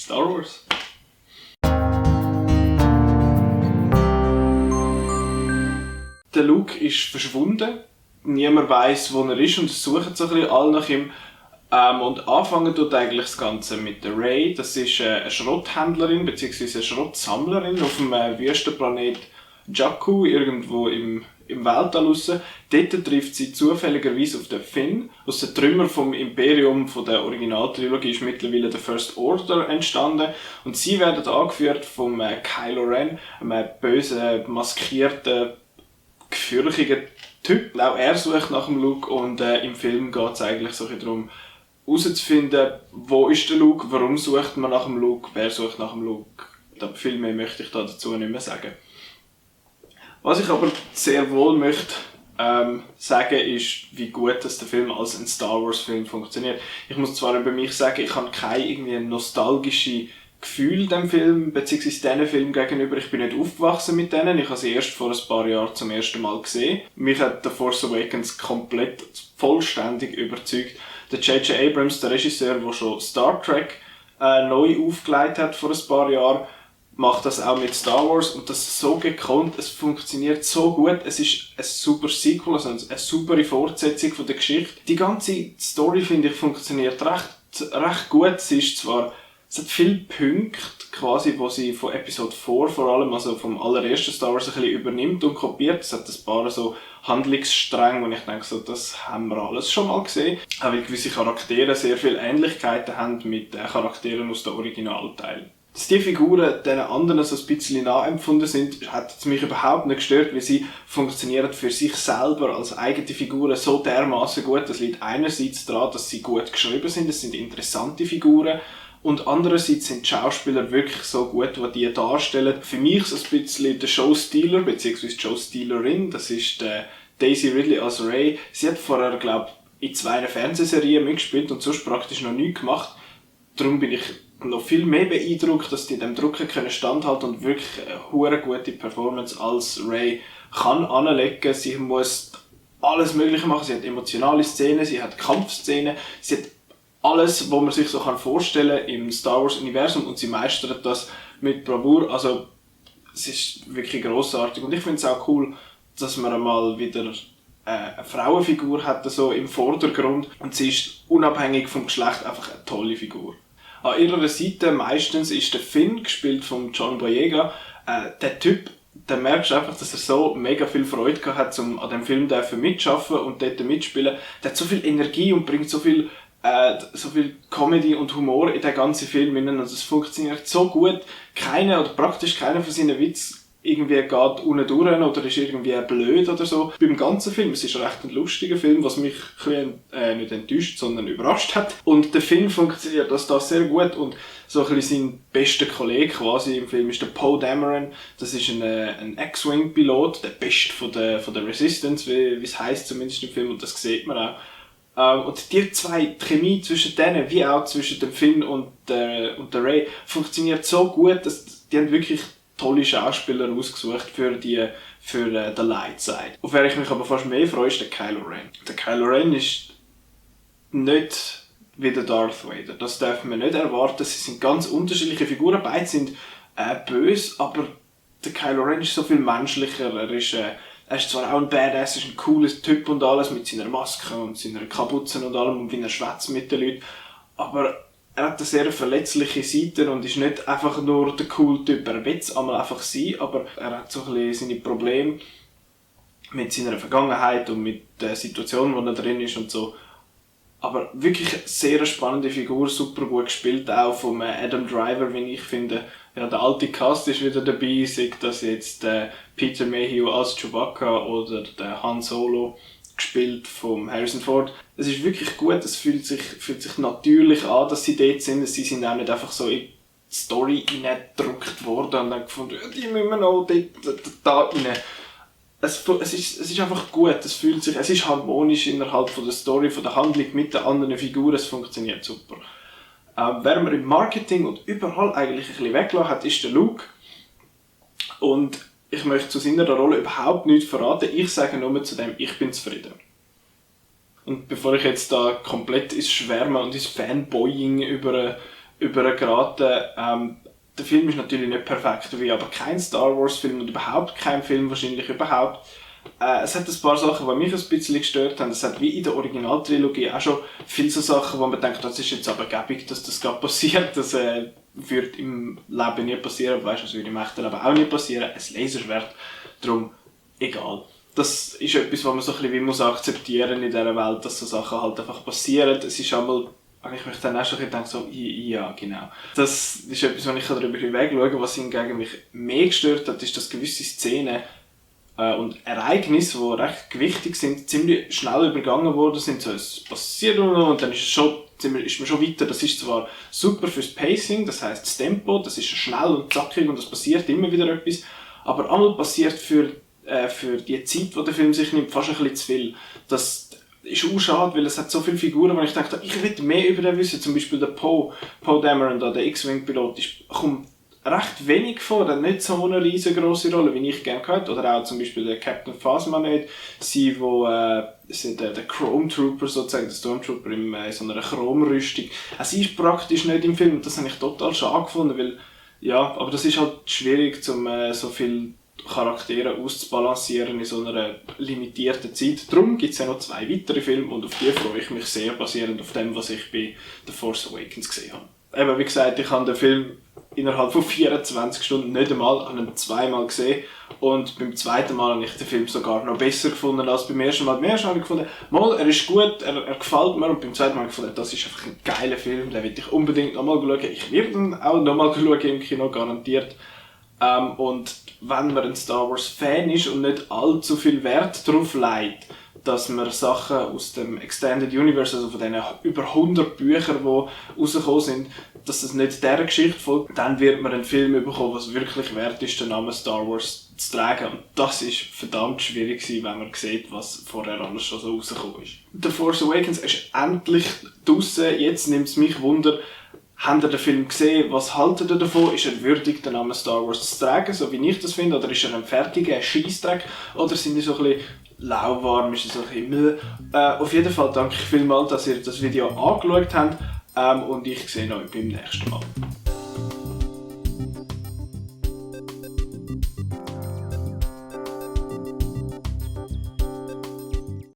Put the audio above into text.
Star Wars. Der Luke ist verschwunden. Niemand weiss, wo er ist und es suchen so ein bisschen alle nach ihm. Und anfangen tut eigentlich das Ganze mit der Rey. Das ist eine Schrotthändlerin bzw. eine Schrottsammlerin auf dem Wüstenplanet Jakku, irgendwo im Weltall raus. Dort trifft sie zufälligerweise auf den Finn. Aus den Trümmern vom Imperium von der Originaltrilogie ist mittlerweile der First Order entstanden. Und sie werden angeführt vom Kylo Ren, einem bösen, maskierten, gefürchtigen Typ. Auch er sucht nach dem Luke und im Film geht es eigentlich so darum, herauszufinden, wo ist der Luke, warum sucht man nach dem Luke, wer sucht nach dem Luke. Viel mehr möchte ich dazu nicht mehr sagen. Was ich aber sehr wohl möchte sagen, ist, wie gut dass der Film als ein Star Wars Film funktioniert. Ich muss zwar über mich sagen, ich habe kein irgendwie nostalgische Gefühl dem Film, beziehungsweise diesen Film gegenüber. Ich bin nicht aufgewachsen mit denen. Ich habe sie erst vor ein paar Jahren zum ersten Mal gesehen. Mich hat The Force Awakens komplett, vollständig überzeugt. Der J.J. Abrams, der Regisseur, der schon Star Trek neu aufgelegt hat vor ein paar Jahren, macht das auch mit Star Wars und das ist so gekonnt, es funktioniert so gut, es ist ein super Sequel, also eine super Fortsetzung von der Geschichte. Die ganze Story, finde ich, funktioniert recht gut. Es hat viele Punkte, quasi, wo sie von Episode 4 vor allem, also vom allerersten Star Wars, ein bisschen übernimmt und kopiert. Es hat ein paar so Handlungsstränge, und ich denke, so, das haben wir alles schon mal gesehen. Auch weil gewisse Charaktere sehr viele Ähnlichkeiten haben mit Charakteren aus den Originalteilen. Dass die Figuren den anderen so ein bisschen nachempfunden sind, hat es mich überhaupt nicht gestört, weil sie funktionieren für sich selber als eigene Figuren so dermaßen gut. Das liegt einerseits daran, dass sie gut geschrieben sind, es sind interessante Figuren, und andererseits sind die Schauspieler wirklich so gut, die die darstellen. Für mich so ein bisschen der Showstealer, beziehungsweise die Showstealerin, das ist Daisy Ridley als Rey. Sie hat vorher, glaube ich, in 2 Fernsehserien mitgespielt und sonst praktisch noch nichts gemacht. Darum bin ich noch viel mehr beeindruckt, dass die dem Druck standhalten und wirklich eine gute Performance als Rey kann anlegen. Sie muss alles Mögliche machen. Sie hat emotionale Szenen, sie hat Kampfszenen, sie hat alles, was man sich so vorstellen kann im Star Wars Universum, und sie meistert das mit Bravour. Also es ist wirklich grossartig und ich finde es auch cool, dass man einmal wieder eine Frauenfigur hat so im Vordergrund, und sie ist unabhängig vom Geschlecht einfach eine tolle Figur. An ihrer Seite meistens ist der Finn, gespielt von John Boyega. Der Typ, der merkst einfach, dass er so mega viel Freude gehabt hat, um an dem Film mitzuarbeiten und dort mitzuspielen. Der hat so viel Energie und bringt so viel Comedy und Humor in den ganzen Film hinein. Also es funktioniert so gut. Praktisch keiner von seinen Witzen irgendwie geht unten durch oder ist irgendwie blöd oder so. Beim ganzen Film, es ist recht ein lustiger Film, was mich nicht enttäuscht, sondern überrascht hat. Und der Film funktioniert das sehr gut, und so ein bisschen sein bester Kollege quasi im Film ist der Poe Dameron. Das ist ein X-Wing-Pilot, der Beste von der Resistance, wie es heisst zumindest im Film, und das sieht man auch. Und die zwei, die Chemie zwischen denen, wie auch zwischen dem Finn und der Rey, funktioniert so gut, dass die haben wirklich tolle Schauspieler ausgesucht für den Light Side. Auf wer ich mich aber fast mehr freue, ist der Kylo Ren. Der Kylo Ren ist nicht wie der Darth Vader. Das darf man nicht erwarten. Sie sind ganz unterschiedliche Figuren. Beide sind böse, aber der Kylo Ren ist so viel menschlicher. Er ist zwar auch ein Badass, ist ein cooler Typ und alles, mit seiner Maske und seiner Kapuze und allem, und wie er schwätzt mit den Leuten. Aber er hat eine sehr verletzliche Seite und ist nicht einfach nur der coole Typ. Er will es einmal einfach sein, aber er hat so ein bisschen seine Probleme mit seiner Vergangenheit und mit der Situation, wo er drin ist und so. Aber wirklich eine sehr spannende Figur, super gut gespielt, auch von Adam Driver, wie ich finde. Ja, der alte Cast ist wieder dabei, sei das jetzt Peter Mayhew als Chewbacca oder der Han Solo, gespielt von Harrison Ford. Es ist wirklich gut, es fühlt sich natürlich an, dass sie dort sind. Sie sind auch nicht einfach so in die Story hineingedrückt worden und dann gefunden, ja, die müssen wir noch da rein. Es ist einfach gut, es ist harmonisch innerhalb von der Story, von der Handlung mit den anderen Figuren, es funktioniert super. Wer man im Marketing und überall eigentlich ein bisschen weggelassen hat, ist der Luke. Und ich möchte zu seiner Rolle überhaupt nichts verraten. Ich sage nur zu dem, ich bin zufrieden. Und bevor ich jetzt da komplett ins Schwärmen und ins Fanboying übergeraten. Der Film ist natürlich nicht perfekt, wie aber kein Star Wars Film und überhaupt kein Film wahrscheinlich überhaupt. Es hat ein paar Sachen, die mich ein bisschen gestört haben. Es hat wie in der Originaltrilogie auch schon viele so Sachen, wo man denkt, das ist jetzt aber gäbig, dass das gerade passiert. Das würde im Leben nie passieren, weißt du, das würde im echten Leben auch nie passieren. Ein Laserschwert, darum egal. Das ist etwas, was man so ein bisschen wie muss akzeptieren in dieser Welt, dass so Sachen halt einfach passieren. Es ist einmal, ich möchte dann auch schon denken, so, ja, genau. Das ist etwas, was ich darüber hinweg schaue. Was hingegen mich mehr gestört hat, ist, dass gewisse Szenen und Ereignisse, die recht gewichtig sind, ziemlich schnell übergangen worden sind. So, es passiert und dann ist man schon weiter. Das ist zwar super fürs Pacing, das heisst das Tempo, das ist schnell und zackig und es passiert immer wieder etwas, aber einmal passiert für die Zeit, die der Film sich nimmt, fast ein bisschen zu viel. Das ist auch schade, weil es hat so viele Figuren, wo ich dachte, ich will mehr über den wissen. Zum Beispiel der Poe Dameron, der X-Wing-Pilot, kommt recht wenig vor, der hat nicht so eine riesengroße Rolle, wie ich gerne hätte. Oder auch zum Beispiel der Captain Phasma nicht. Sie, wo der Chrome Trooper sozusagen, der Stormtrooper in so einer Chromrüstung. Sie ist praktisch nicht im Film. Das habe ich total schade gefunden, weil, ja, aber das ist halt schwierig, so viele Charaktere auszubalancieren in so einer limitierten Zeit. Darum gibt es ja noch 2 weitere Filme und auf die freue ich mich sehr, basierend auf dem, was ich bei The Force Awakens gesehen habe. Eben, wie gesagt, ich habe den Film innerhalb von 24 Stunden nicht einmal, zweimal gesehen und beim zweiten Mal habe ich den Film sogar noch besser gefunden als beim ersten Mal. Beim ersten Mal habe ich gefunden, er ist gut, er gefällt mir und beim zweiten Mal habe ich gefunden, das ist einfach ein geiler Film, den will ich unbedingt nochmal schauen. Ich werde ihn auch nochmal schauen im Kino, garantiert. Und wenn man ein Star Wars Fan ist und nicht allzu viel Wert darauf legt, dass man Sachen aus dem Extended Universe, also von diesen über 100 Büchern, die rausgekommen sind, dass es nicht dieser Geschichte folgt, dann wird man einen Film bekommen, was wirklich wert ist, den Namen Star Wars zu tragen. Und das ist verdammt schwierig gewesen, wenn man sieht, was vorher alles schon so rausgekommen ist. The Force Awakens ist endlich draussen. Jetzt nimmt es mich Wunder, habt ihr den Film gesehen? Was haltet ihr davon? Ist er würdig, den Namen Star Wars zu tragen, so wie ich das finde? Oder ist er ein fertiger Scheissdreck? Oder sind die so ein bisschen lauwarm, ist es so ein bisschen Müll? Auf jeden Fall danke ich vielmals, dass ihr das Video angeschaut habt. Und ich sehe euch beim nächsten Mal.